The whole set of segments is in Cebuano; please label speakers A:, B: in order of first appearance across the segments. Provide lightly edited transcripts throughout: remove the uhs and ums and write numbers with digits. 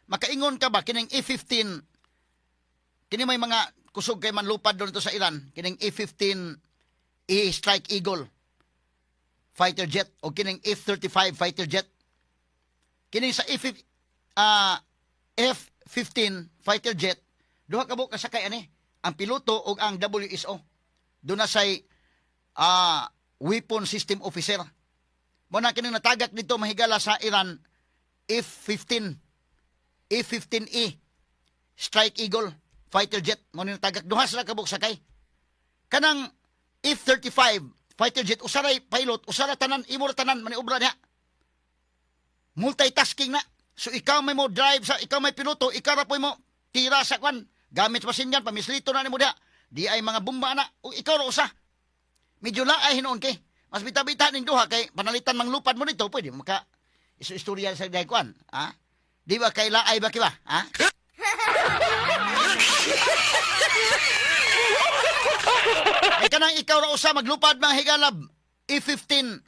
A: Makaingon ka ba kining F-15, kini may mga kusog kay manlupad doon ito sa Iran, kining F-15 E Strike Eagle fighter jet o kining F-35 fighter jet. Kining sa F-15 fighter jet, duha ka buok kasakay ani, ang piloto ug ang WSO. Doon na say weapon system officer. Mo na kining natagak dito, mahigala, sa Iran, F-15 F-15E Strike Eagle fighter jet mo ni natagak, duha sila ka buok sakay. Kanang F-35 fighter jet, usa ray pilot, usa ra tanan, imo ra tanan maniobra niya. Multitasking na. So ikaw may mo drive sa, ikaw may piloto, ikaw ra po mo tira sa kwan, gamit sa machine gun, pamislito na nimo diha. Di ay mga bomba na, o ikaw ra usa. Medyo laay hinuon kay. Mas bita-bita ning duha kay panalitan manglupad mo dito, pwede maka isu istorya sa day kwan, ha? Di ba kay laay ba kiba, ha? Ay kanang ikaw ra usa maglupad, mga higalab. E-15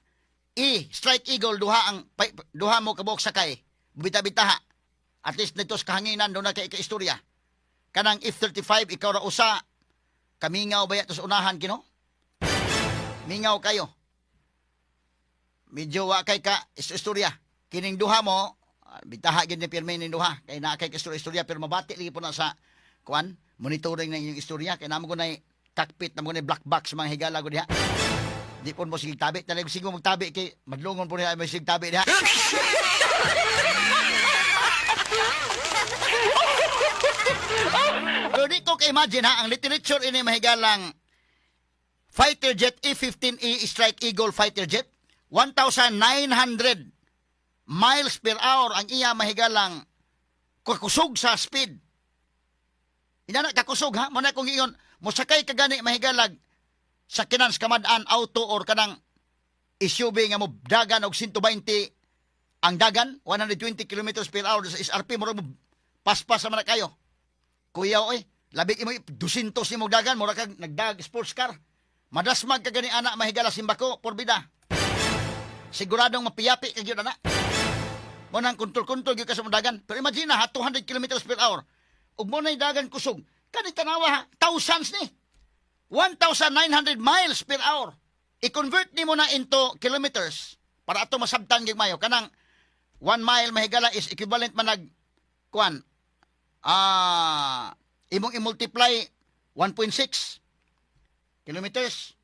A: E Strike Eagle, duha ang duha mo kabuok sakay. Bita-bita ha. At least nito sa kahanginan doon na kay istorya. Kanang F-35, ikaw ra usa, kamingaw ba yato sa unahan kino? Mingaw kayo. Medyo wa kay ka istorya. Kining duha mo, bitaha gyud ni pirmi ning duha kay naa kay istorya istorya, pero mabati lagi po na sa kuan, monitoring na inyong istorya kay namo ko nay cockpit, namo ko nay black box, mga higala ko diha. Di po mo sige tabi, talagang sige mo magtabi kay madlungon po niya may sige tabi diha. Pero di ko ka-imagine ha, ang literature ini, mahigalang fighter jet F-15E Strike Eagle fighter jet, 1,900 miles per hour ang iya, mahigalang kakusog sa speed. Inana kakusog ha, mo na kung iyon, mosakay ka gani, mahigalag, sa kinan sa kamad-an auto or kanang SUV nga mo dagan og 120 ang dagan, 120 kilometers per hour sa SRP, murag mo paspas sa man kayo. Kuya oy, labi imo 200 nimo dagan, mura kag nagdag sports car. Madasmag ka gani ana, mahigala, simbako porbida. Siguradong mapiyapi ka gyud ana. Mo nang kontrol-kontrol gyud ka sa dagan. Pero imagine na ha, 200 kilometers per hour. Ug mo na'y dagan kusog. Kani tanawa ha, thousands ni. 1,900 miles per hour. I-convert nimo na into kilometers para ato masabtan gyud mayo. Kanang 1 mile, mahigala, is equivalent man nag kuan imong i-multiply 1.6 kilometers.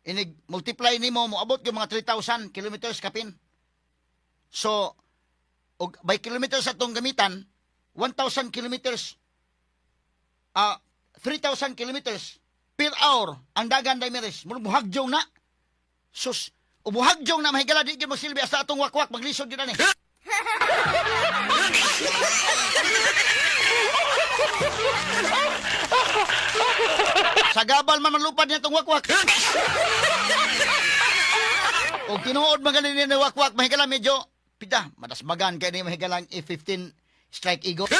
A: Inig multiply nimo, moabot yung mga 3,000 kilometers kapin. So og by kilometers atong gamitan, 1,000 kilometers, 3,000 kilometers per hour ang dagan, Daimeris. Murag muhagyong na. Sus, umuhagyong na, mahigala, di gyud magsilbi hasta atong wakwak maglisod gyud ani. Sa gabal man manlupad niya itong wakwak. O tinuod man ganin ni wakwak, mahigala, medyo pita, madasmagan kay ni, mahigalang F-15 Strike Eagle.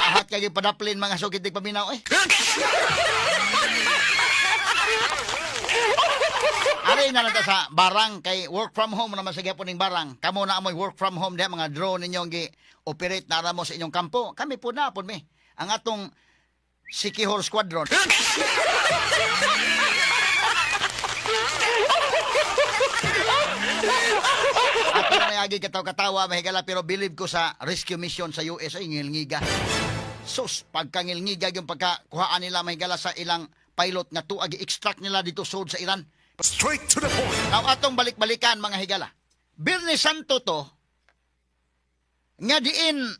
A: Ahat kay padaplin mga sukit di paminaw eh. Ari na lang ta sa barang kay work from home naman sa gyapon ning barang. Kamo na amoy work from home diha, mga drone ninyo gi operate na ra mo sa inyong kampo. Kami po na pud mi. Ang atong Sikihor Squadron. Ato na agi kataw-katawa, mahigala, pero believe ko sa rescue mission sa US ay ngilngiga. Sus, pagkangilngiga yung pagkakuhaan nila, mahigala, sa ilang pilot nga tuag extract nila dito sud sa Iran.
B: Straight to the point.
A: Now atong balik-balikan, mga higala. Biyernes Santo to nga diin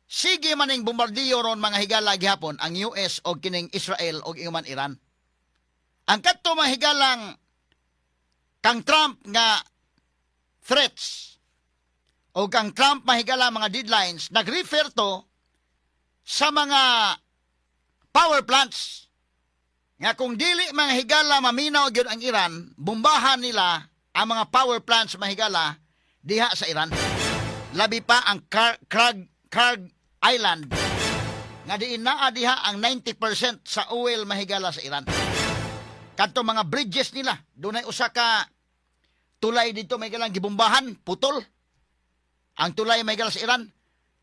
A: sige maning bombardiyo ron, mga higala, gihapon ang US og kining Israel og ingon Iran. Ang kadto, mga higalang, kang Trump nga threats o kang Trump, mahigala, mga deadlines, nag-refer to sa mga power plants nga kung dili, mga higala, maminaw gyud ang Iran, bombahan nila ang mga power plants, mahigala, diha sa Iran. Labi pa ang Kharg Island nga diin naa diha ang 90% sa oil, mahigala, sa Iran. Kadto mga bridges nila, dunay usa ka tulay dito, may galang gibombahan, putol. Ang tulay, may sa Iran.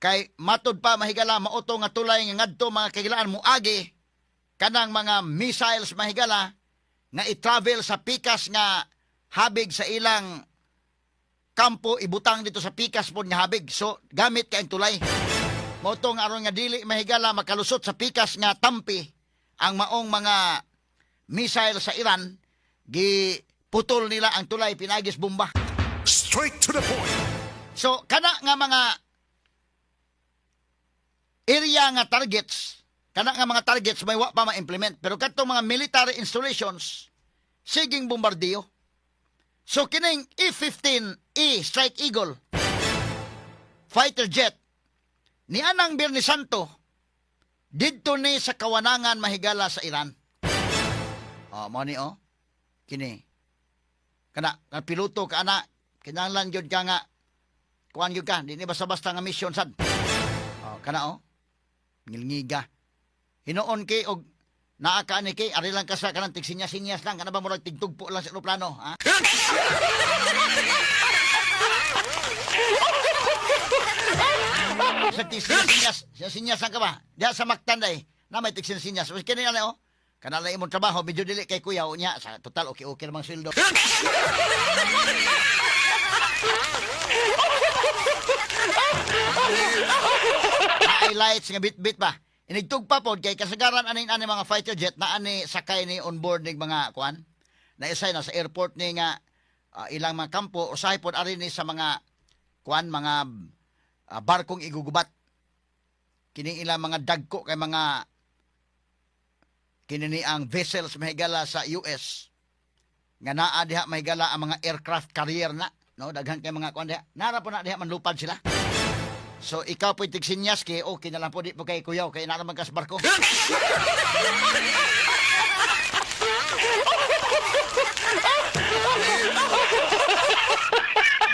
A: Kay matud pa, mahigala, mao to nga tulay nga ngadto, mga kahigalaan, muagi kanang mga missiles, mahigala, nga i-travel sa pikas nga habig sa ilang kampo, ibutang dito sa pikas pod nga habig. So gamit kay ang tulay. Mao to nga aron nga dili, mahigala, makalusot sa pikas nga tampi ang maong mga missile sa Iran, gi putol nila ang tulay pinaagis bomba.
B: Straight to the point.
A: So kana nga mga area nga targets, kana nga mga targets may wa pa ma-implement, pero kadtong mga military installations siging bombardiyo. So kining F-15E Strike Eagle fighter jet ni anang Biyernes Santo didto ni sa kawanangan, mahigala, sa Iran. Oh, mo ni oh. Kini. Kana nga piloto ka ana, kinahanglan gyud ka nga kuan gyud ka, di ni basta-basta nga mission sad. Oh, kana oh. Ngilngiga. Hinuon kay og naa ka ani kay ari lang ka sa kanang tigsinyas-sinyas lang kana ba, murag tigtugpo lang sa eroplano, ha? Sa tigsinyas, sinyas lang ka ba? Diha sa Mactan day, na may tigsinyas. Kini na oh. Kana lang imong trabaho, medyo dili kay kuya unya sa total okay okay namang sweldo. Highlights nga bit-bit ba. Inigtugpa pod kay kasagaran aning ani mga fighter jet na ani sakay ni on board ning mga kuan. Na isay na sa airport ni nga ilang mga kampo, usahay pod ari ni sa mga kuan, mga barkong igugubat. Kining ilang mga dagko kay mga kini ni ang vessels, mahigala, sa US nga naa diha, mahigala, ang mga aircraft carrier na, no? Daghan kay mga kuan diha, nara po na diha manlupad sila. So ikaw po tigsinyas kay okay na lang po, di po kay kuyaw kay naa man kas barko.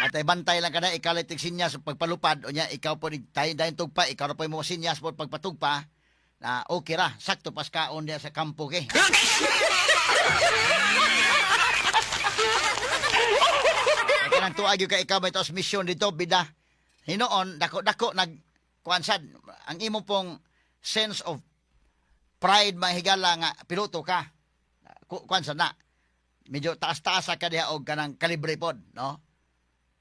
A: Bantay-bantay lang ka na, ikaw lang tigsinyas sa pagpalupad, o niya, ikaw po tayo dahil tugpa, ikaw ra po mo sinyas po pagpatugpa, na okay ra, sakto pas kaon diya sa kampo kay. Ay kanang tuag yung ka ikaw may taos mission dito, bida. Hinoon, dako-dako, nag, kuan sad, ang imo pong sense of pride, mahigala, nga piloto ka. Kuan sad na. Medyo taas-taas ka diha og kanang kalibre pod, no?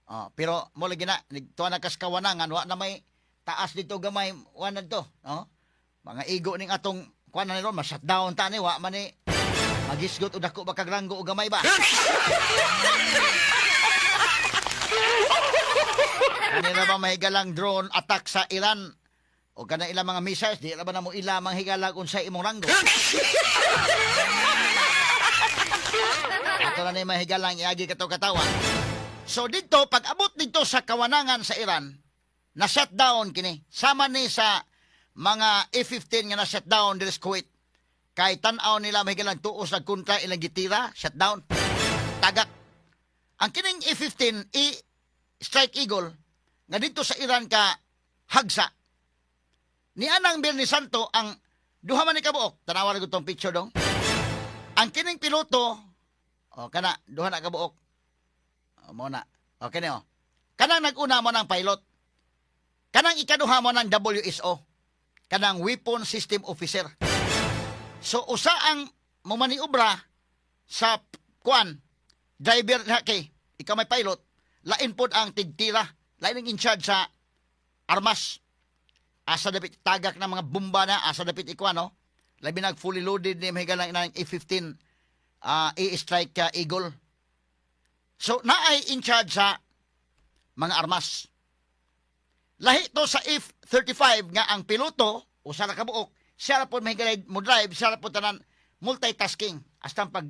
A: Oh, pero mo lagi na, nagtuwa na kas kawanangan, wa na may taas dito gamay, wa na dito, no? Mga igo ning atong kuan na ni ron, ma-shutdown ta ni, wa man ni magisgot o dako ba kag ranggo o gamay ba. Kanila ba mahigalang drone attack sa Iran o kana ilang mga missiles, di ra ba na mo ila manghigalag unsay imong ranggo? Ato na ni mahigalang iagi kato katawa. So dito, pag abot dito sa kawanangan sa Iran, na shutdown kini. Sama ni sa mga F-15 nga na shutdown diri sa Kuwait. Kay tan-aw nila, mahigalang, tuos nagkontra ilang gitira, shutdown. Tagak. Ang kining F-15 E Strike Eagle nga dito sa Iran ka hagsa. Ni anang Biyernes Santo ang duha man ni kabuok. Tanawa na gud tong picture dong. Ang kining piloto, oh, kana duha na kabuok. Oh, mo na. Okay ni oh. Kanang nag-una mo ng pilot. Kanang ikaduha mo ng WSO. Kanang Weapon System Officer. So usa ang momaniobra sa kuan, driver na kay ikaw may pilot, lain pod ang tigtira, lain ang in charge sa armas. Asa dapit tagak ng mga bomba na, asa dapit ikuan, no? Labi nag fully loaded ni mahigalang ng F-15 E-Strike Eagle. So naay in charge sa mga armas. Lahi to sa F-35 nga ang piloto, usa ra ka buok, siya ra pod mahigala mo drive, siya ra pod tanan multitasking. Hasta pag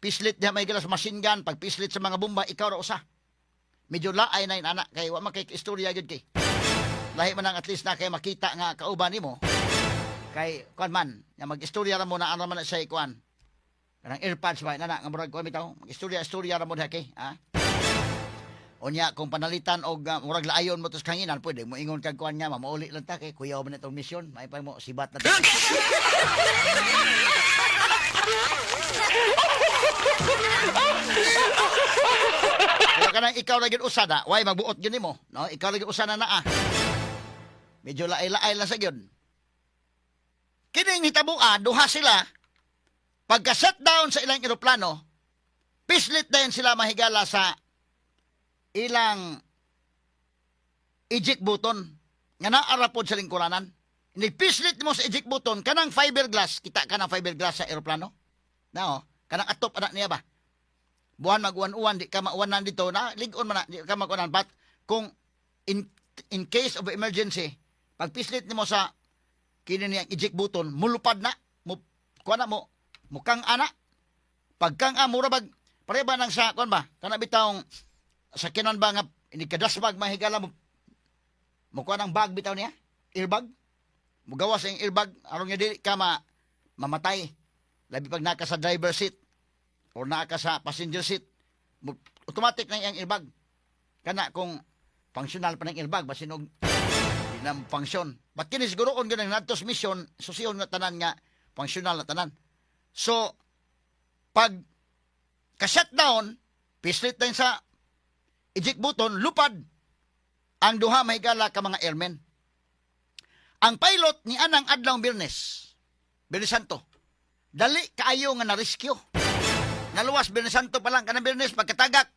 A: pislit diha, mahigala, sa machine gun, pag pislit sa mga bomba, ikaw ra usa. Medyo laay na yun, anak, kay wa man kay istorya gyud kay. Lahi man ang at least na kay makita nga kauban nimo. Kay kuan man, nga mag-istorya ra mo na ano man na siya kuan. Kanang earpods ba na nga murag kuan bitaw, mag-istorya istorya ra mo diha kay, ha? Unya kung panalitan og murag laayon mo tos kanginan, pwede mo ingon kag kuan nga mauli lang ta kay kuyaw man itong misyon, may pa mo sibat na ta. Pero kanang ikaw ra gyud usa na, way magbuot gyud nimo, no? Ikaw ra gyud usa na naa. Medyo laay-laay lang sa gyud. Kining hitabua, duha sila. Pagka set down sa ilang eroplano, pislit din sila, mahigala, sa ilang eject button nga naa ra pod sa lingkuranan. Pislit mo sa eject button, kanang fiberglass, kita kanang fiberglass sa eroplano? No, kanang atop anak niya ba? Buhan mag-uwan-uwan, di ka mauwanan dito, na lig-on man na, di ka mag-uwanan. But kung in case of emergency, pag pislit nimo sa kini niyang eject button, mulupad na, mo kuha na mo, mukang ana. Pagkang a, mura bag, pare ba nang sa, kuan ba, kana bitawng, sa kinan ba nga, ini kadasbag, mahigala mo, mukuha ng bag bitaw niya, airbag, mugawas ang airbag, aron nga dili ka mamatay. Labi pag naka sa driver seat, or naa ka sa passenger seat, automatic na iyang airbag. Kana kung functional pa ng airbag, basin og di na function. But kini siguro kung ganang natos mission, susiyon nga tanan nga functional na tanan. So, pag ka-shutdown, pislit din sa eject button, lupad ang duha, mahigala, ka mga airmen. Ang pilot ni anang adlaw Biyernes, Biyernes Santo, dali kaayo nga na-rescue. Naluwas Biyernes Santo pa lang, kanang Biyernes pagkatagak,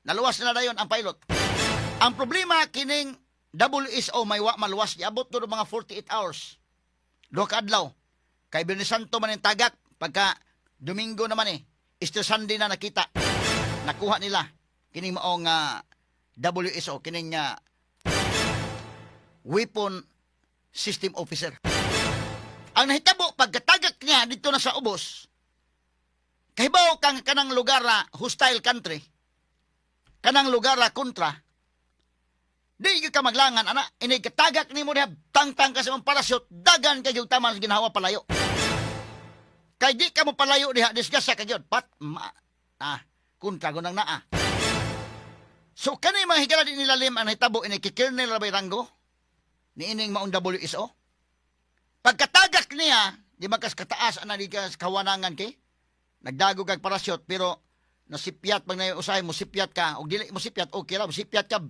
A: naluwas na dayon ang pilot. Ang problema kining WSO may wa maluwas, giabot to mga 48 hours. Duha ka adlaw. Kay Biyernes Santo man ang tagak, pagka Domingo naman eh, Easter Sunday na nakita. Nakuha nila kining maong WSO, kining Weapon System Officer. Ang nahitabo pagkatagak niya dito na sa ubos, kahibaw kang kanang lugar na hostile country, kanang lugar na kontra, di gyud ka maglangan ana, ini katagak nimo diha, tangtang ka sa imong parachute, dagan kay gyud taman sa ginhawa palayo. Kay di ka mo palayo diha, disgrasya ka gyud. Pat ma, kontra ko nang naa. So kani, mga higala, di nilalim ang nahitabo ini kay Colonel Rabay Rango ni ining maong WSO. Pagkatagak niya, di makas kataas ana di ka kawanangan kay nagdago kag parachute pero nasipyat pag na usahay mo sipyat ka og dili mo sipyat, okay ra mo sipyat ka.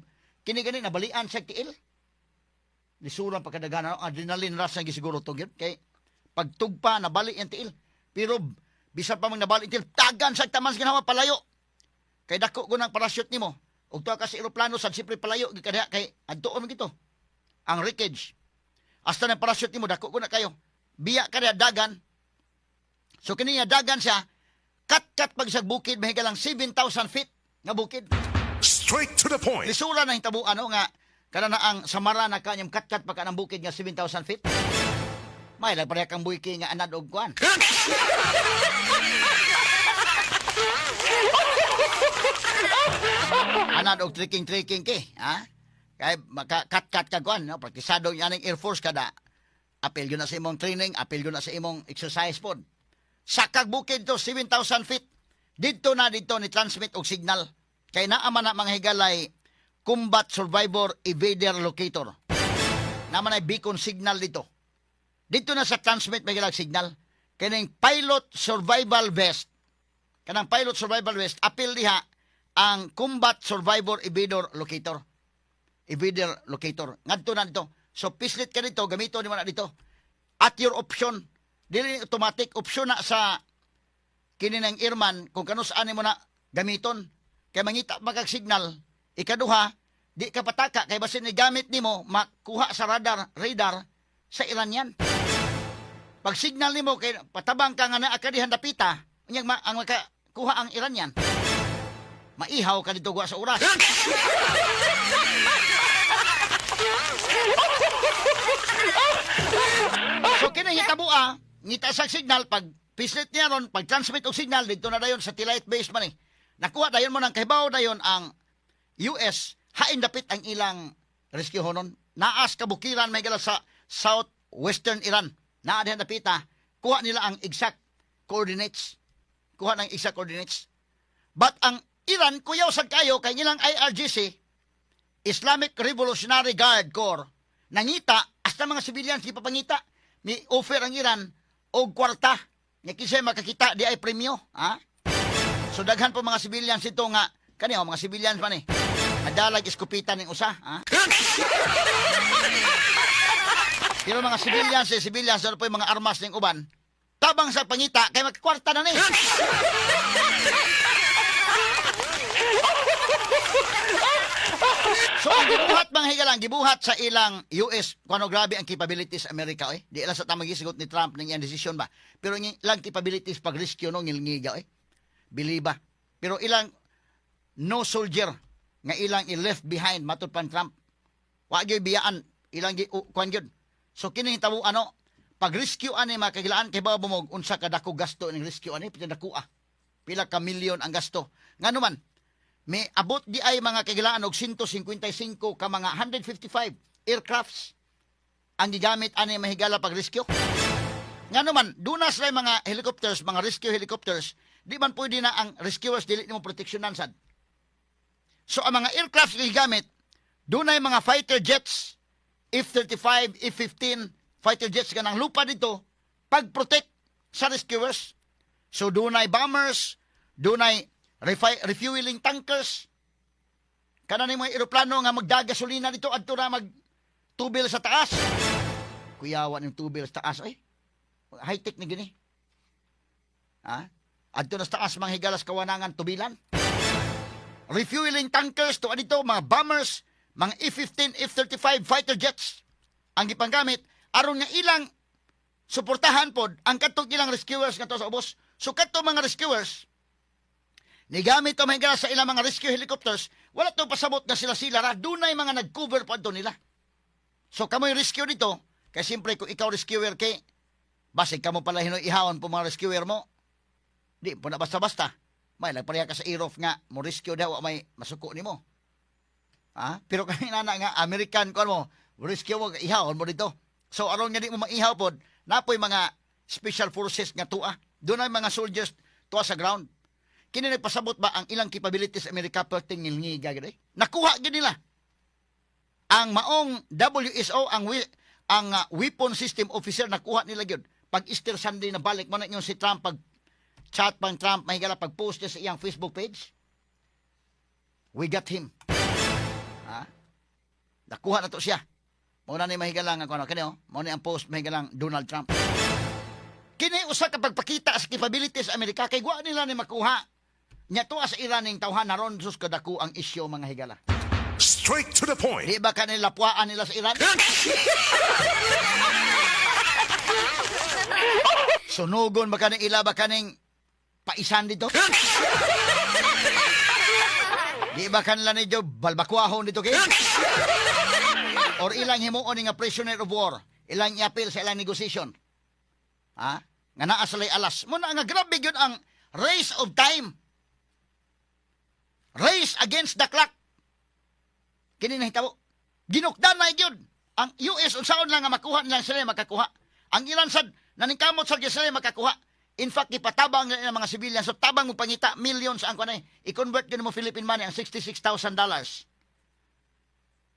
A: Kini gani nabalian siya tiil, lisuran pagkadagana, adrenaline rush na gisiguro to gyud kay pagtugpa nabali ang tiil. Pero bisan pa mang nabali tiil, tagan sa taman sa ginhawa palayo kay dako ko ng parachute nimo ug tuwa ka sa eroplano sad, siyempre palayo gyud ka diha kay adtuon man gito ang wreckage. Hasta ng parachute nimo dako ko na kayo, biya ka diha, dagan. So kini nga dagan siya, kat-kat pag sa bukid, mahigalang 7,000 feet nga bukid.
B: Straight to the point.
A: Lisura na hitabo ano nga kana na ang samara na kanyang kat-kat pa ka ng bukid nga 7,000 feet. May lang pareha kang buiki nga anad og kuan. Anad og trekking-trekking ke, ha? Kay maka kat-kat ka kuan, no? Praktisado yung aning Air Force kada. Apil yun na sa imong training, apil yun na sa imong exercise pod. Sakag bukid to 7,000 feet. Didto na didto ni transmit og signal. Kay naa man na, mga higalay, Combat Survivor Evader Locator. Naman ay beacon signal dito. Dito na sa transmit may gilag signal. Kining pilot survival vest. Kanang pilot survival vest, apil diha ang Combat Survivor Evader Locator. Evader Locator. Ngadto na dito. So pislit ka dito, gamito nimo na dito. At your option. Dili automatic, option na sa kini ng airman kung kano saan mo na gamiton. Kay mangita magag signal. Ikaduha, di ka pataka kay basin ni gamit nimo makuha sa radar sa Iranian. Pag signal nimo kay patabang ka nga naa ka dihan dapita, unyag ang makakuha ang Iranian. Maihaw ka dito sa oras. So kini hitabua, ngita sa signal pag pislit niya ron, pag transmit og signal dito na dayon satellite base man eh. Nakuha dayon mo ng kahibaw dayon ang US hain dapit ang ilang rescue honon. Naas kabukiran may gala sa southwestern Iran. Naa dihan dapita, kuha nila ang exact coordinates. Kuha ng exact coordinates. But ang Iran kuyaw sad kayo kay ilang IRGC, Islamic Revolutionary Guard Corps, nangita hasta mga civilians gipapangita. Mi offer ang Iran og kwarta nga kinsay makakita di ay premyo, ha? So daghan po mga civilians ito nga kani oh, mga civilians man eh. Nadalag iskupita ning usa, ha? Pero mga civilians, eh, civilians ano po yung mga armas ning uban. Tabang sa pangita kay magkwarta na ni. So ang gibuhat, mga higalang, gibuhat sa ilang US, kuno grabe ang capabilities Amerika eh. Di lang sa tamang gisugot ni Trump ning iyang desisyon ba. Pero ang ilang capabilities pag rescue no ngilngiga eh. Biliba. Pero ilang no soldier nga ilang i-left behind matud pan Trump. Wa gyud biyaan ilang gi kuan gyud. So kini hitabo ano pag rescue ani, mga kagilaan, kay ba bumog unsa ka dako gasto ning rescue ani, pila dako ah. Pila ka milyon ang gasto. Ngano man may abot di ay, mga kagilaan, og 155 ka mga 155 aircrafts ang gigamit ani, mahigala, pag rescue. Ngano man duna sila mga helicopters, mga rescue helicopters, di man pwede na ang rescuers dili nimo proteksyonan sad. So ang mga aircrafts nga gigamit, dunay mga fighter jets, F-35, F-15 fighter jets kanang lupa dito pag-protect sa rescuers. So dunay bombers, dunay refueling tankers. Kana ni mga eroplano nga magdagasolina dito adto na mag tubil sa taas. Kuyawa ning tubil sa taas ay. High-tech ni gini. Ha? Adto na sa taas, mga higalas, kawanangan tubilan. Refueling tankers to dito, mga bombers, mga F-15, F-35 fighter jets ang gipanggamit aron nga ilang suportahan pod ang katong ilang rescuers ngadto sa ubos. So kadtong mga rescuers nigamit to, mga higala, sa ilang mga rescue helicopters, wala to pasabot nga sila sila ra, dunay mga nag-cover pa adto nila. So kamoy rescue dito, kay siyempre kung ikaw rescuer kay basig kamo pala hinoy ihawon po mga rescuer mo. Di po na basta-basta. May nagpareha ka sa Erof nga mo rescue daw may masuko nimo. Ha? Pero kay nana nga American kon mo, rescue mo, ihawon mo dito. So aron nga di mo maihaw pod, napoy mga special forces nga tua. Dunay mga soldiers tuwa sa ground. Kini nagpasabot ba ang ilang capabilities sa Amerika perting ngilngiga gid eh. Nakuha gid nila ang maong WSO, ang weapon system officer, nakuha nila gyud. Pag Easter Sunday na balik mo na ingon si Trump, pag chat pang Trump, mahigala, pag post niya sa iyang Facebook page, "We got him." Ha? Nakuha na to siya. Mao na ni, mahigala, nga kuno kini oh, mao ni ang post, mahigalang Donald Trump. Kini usa ka pagpakita sa capabilities sa Amerika kay wa nila ni makuha. Nya tuwa sa Iran ning tawhan ron, sus, kadako ang isyu, mga higala.
B: Straight to the point.
A: Di ba kanila puaan nila sa Iran? Sunugon ba kaning ila ba kaning paisan dito? Di ba kanila ni balbakwahon dito kay? Or ilang himuon nga prisoner of war, ilang iapil sa ilang negotiation. Ha? Nga naa sa alas. Muna nga grabe gyud ang race of time. Race against the clock. Kini nahitabo. Ginukdan na gyud ang US unsaon lang nga makuha nilang sila makakuha. Ang Iran sad naningkamot sad gyud sila makakuha. In fact, ipatabang nila ang mga civilian. So tabang mo pangita millions ang kuan eh. I-convert gyud mo Philippine money ang $66,000.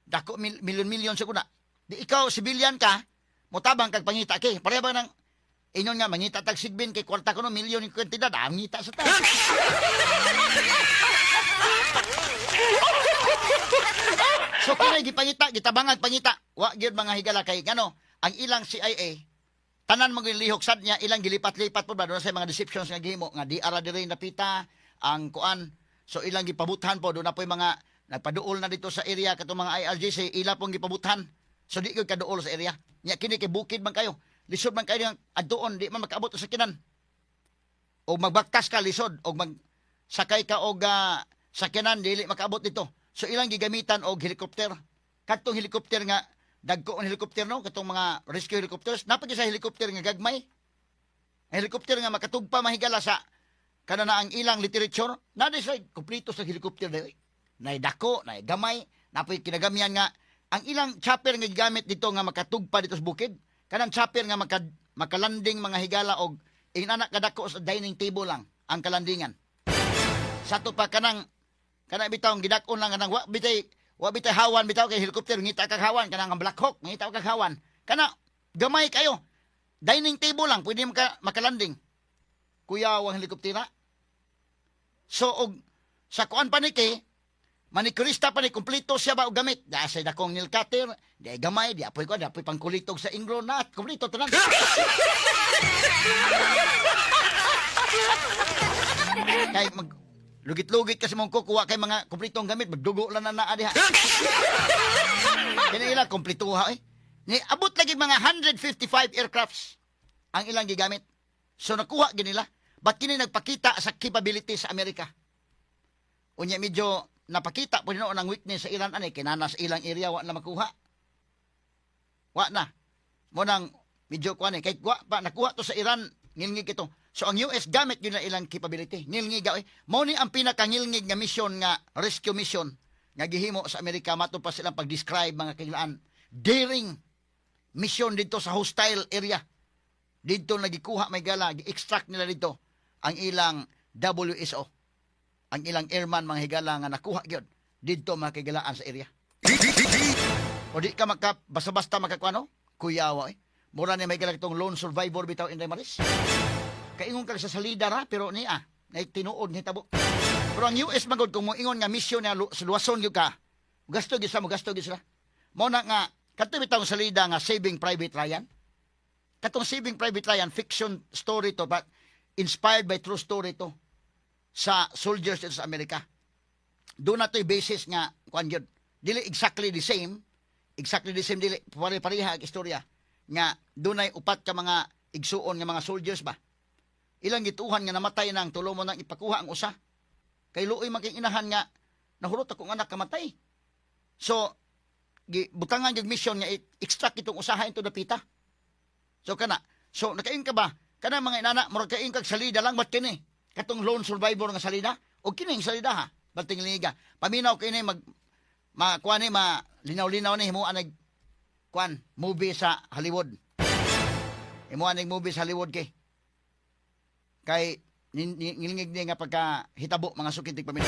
A: Dako milyon-milyon sa kuna. Di ikaw civilian ka, motabang kag pangita kay. Pareha ba ng inyon nga mangita tag sigbin kay kwarta kuno milyon yung kwentidad, ah, ngita sa ta. So kini gipangita, gitabangag pangita. Wa gyud, mga higala, kay ngano ang ilang CIA tanan mo lihok sad niya ilang gilipat-lipat po ba doon sa mga deceptions nga gihimo nga di ara diri napita ang kuan. So ilang gipabuthan po doon na po yung mga nagpaduol na dito sa area katong mga IRGC ila pong gipabuthan. So di gyud kaduol sa area. Nya kini kay bukid man kayo. Lisod man kayo nga adtuon, di man makaabot sa kinan. O magbaktas ka lisod og mag sakay ka og sakyanan dili makaabot dito. So ilang gigamitan og helicopter. Kadtong helicopter nga dagko ang helicopter no, katong mga rescue helicopters, napag sa helicopter nga gagmay. Ang helicopter nga makatugpa, mahigala, sa kana na ang ilang literature, na sa kumpleto sa helicopter dai. Nay dako, nay gamay, napoy kinagamyan nga ang ilang chopper nga gigamit dito nga makatugpa dito sa bukid. Kanang chopper nga makalanding, mga higala, og inana kadako sa dining table lang ang kalandingan. Sa to pa kanang kanang bitaw gidak-on lang kanang wa bitay hawan bitaw kay helicopter ngita kag hawan, kanang ang Black Hawk ngita kag hawan kana gamay kayo, dining table lang pwede makalanding. Kuyaw ang helikoptera. So og sa kuan pa ni kay manikurista pa ni, kumpleto siya ba og gamit. Di sa dakong nail cutter, di gamay, di apoy ko, di apoy pangkulitog sa ingrown na, kumpleto tanan. Kay mag lugit-lugit kasi mong kukuha kay mga kumpletong gamit, magdugo lang na naa diha. Kini ila kumpletuha eh. Ni abot lagi mga 155 aircrafts ang ilang gigamit. So nakuha gid nila. But kini nagpakita sa capability sa Amerika. Unya medyo napakita po noon ang weakness sa Iran ani kinana sa ilang area wa na makuha. Wa na. Mo nang medyo kuan eh kay wa pa nakuha to sa Iran, ngilngig ito. So ang US gamit yun na ilang capability. Ngilngig eh. Mao ni ang pinakangilngig nga mission nga rescue mission nga gihimo sa Amerika, mato pa silang pag-describe, mga kailaan. Daring mission dito sa hostile area. Dito nagikuha may gala, gi-extract nila dito ang ilang WSO. Ang ilang airman, mga higala, nga nakuha gyud didto, mga kagilaan, sa area.
B: D D D D
A: O di ka maka basta-basta makakuano, kuyawa eh. Mura ni may gala itong lone survivor bitaw, Inday Maris. Kaingon ka sa salida ra pero niya na tinuod ni tabo. Pero ang US magod kung moingon nga mission niya sa luwason gyud ka. Gasto gyud sa mo, gasto gyud sila. Mo na nga kadto bitaw salida nga Saving Private Ryan. Katong Saving Private Ryan, fiction story to but inspired by true story to sa soldiers dito sa Amerika. Doon na to'y basis nga kuan gyud. Dili exactly the same, exactly the same, dili pare-pareha ang istorya nga dunay upat ka mga igsuon nga mga soldiers ba. Ilang gituhan nga namatay na ang tulo, mo nang ipakuha ang usa. Kay luoy man kay inahan nga nahurot akong anak kamatay. So gi butangan yung mission nga extract itong usaha into dapita. So kana, so nakain ka ba? Kana mga inana, murag kain kag salida lang bat kini. Katong lone survivor nga salida o kini ang salida ha. Bating liga. Paminaw kini mag ma kuan ni ma linaw-linaw ni himuan nag kuan movie sa Hollywood. Himuan nag movie sa Hollywood kay kay ngilngig ni nga pagka hitabo, mga sukintig paminaw.